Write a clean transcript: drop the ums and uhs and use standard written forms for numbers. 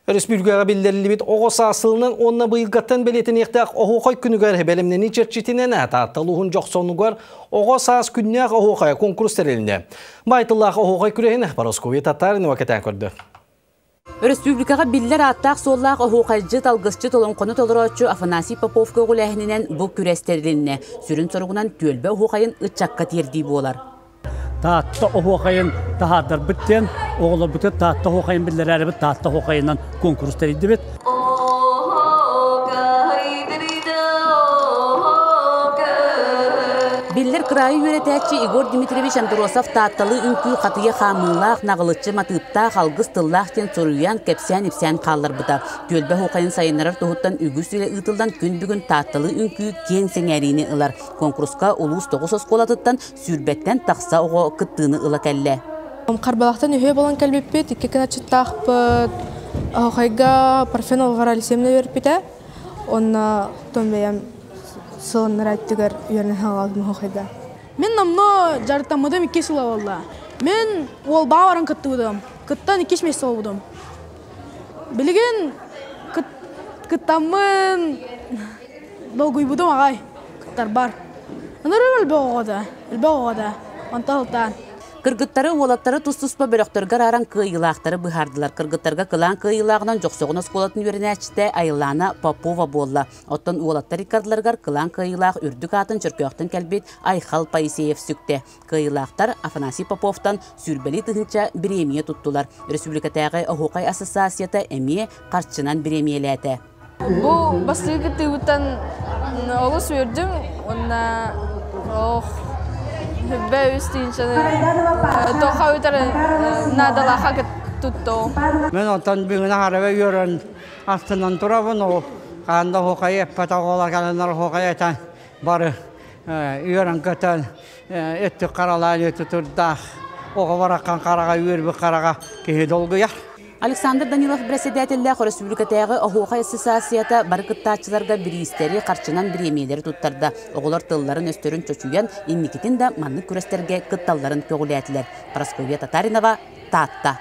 Өрөспүүбүлүкэҕэ биллэриллибит оҕо саас сылынан уонна быйылгаттан бэлиэтэниэхтээх оһуохай күнүгэр бэлэмнэнии чэрчитинэн Таатта улууһун Дьохсонугар оҕо саас күннээх оһуохайа куонкурус тэрилиннэ. Баайтыллаах оһуохай күрэһин Парасковья Татаринова кэтээн көрдө. Өрөспүүбүлүкэҕэ биллэр ааттаах-суоллаах оһуохайдьыт, алгысчыт, олоҥхону толорооччу Афанасий Попов көҕүлээһининэн бу күрэс тэрилиннэ. Сүрүн соругунан түөлбэ оһуохайын ыччакка тиэрдии буолар. Таатта оһуохайын таһаардарбыт диэн оҕолорбутугар Таатта оһуохайын биллэрээрибит Таатта оһуохайынан куонкурус тэрийдибит. Биллэр кыраайы үөрэтээччи Егор Дмитриевич Андросов Таатталыы үҥкүү хатыйа хаамыылаах, наҕылыччы матыыптаах, алгыс тыллаах диэн суруйан, кэпсээн-ипсээн хаалларбыта. Түөлбэ оһуохайын сайыннарар туһуттан үгүс үлэ ыытыллан күн бүгүн Таатталыы үҥкүү киэҥ сэҥээриини ылар. Куонкуруска улуус тоҕус оскуолатыттан сүүрбэттэн тахса оҕо кыттыыны ыла кэллэ. Харбалахтан үһүө буолан кэлбиппит, икки кыначчыттаахпыт. Оһохайга Парфенова Варвара Алексеевна үөрпүтэ. Онно тон бэйэм сылыннара өттүгэр үөрэнэн хаалбытым оһохайга. Мин номно дьарыктаммытым икки сыла буолла. Мин уолбаа баран кыттыбытым. Кыттан иккис место буолбутум. Билигин кыттаммын долгуйбутум аҕай кыттарбар. Ынырым элбэх оҕото, элбэх оҕото. Онтон ылтаан. Кыргыттары, уолаттары тус-туспа бөлөхтөргө арааран кыайыылаахтары быһаардылар. Кыргыттарга кылаан кыайыылааҕынан Дьохсоҕон оскуолатын үөрэнээччитэ Айлана Попова буолла. Оттон уолаттар иккардыларыгар кылаан кыайыылаах үрдүк аатын Чөркөөхтөн кэлбит Айхал Поисеев сүктэ. Кыайыылаахтар Афанасий Поповтан сүүрбэлии тыһыынча бириэмийэ туттулар. Өрөспүүбүлүкэтээҕи Оһуохай ассоциацията эмиэ харчынан бириэмийэлээтэ. Бу бастакы кыттыыбыттан олус үөрдүм уонна ох бэ үс тыһыынчаны тоха үтэр наадалаахха туттум. Мен онтон бүгүн аһарыга үөрэн астынан турабын ол хаанда оһуохай эппэтэх оҕолор кэлэннэр оһуохай этэн бары үөрэн көтөн өттүк харалаан өтү турдаах оҕо бараххан хараҕа үөрбүт хараҕа киһи долгуйар. Александр Данилов бэрэссэдээтэллээх өрөспүүбүлүкэтээҕи Оһуохай ассоциацията бары кыттааччыларга бириистэри, харчынан бириэмийэлэри туттарда. Оҕолор тылларын-өстөрүн чочуйан, инникитин да маннык күрэстэргэ кытталларын көҕүлээтилэр. Прасковья Татаринова, Таатта.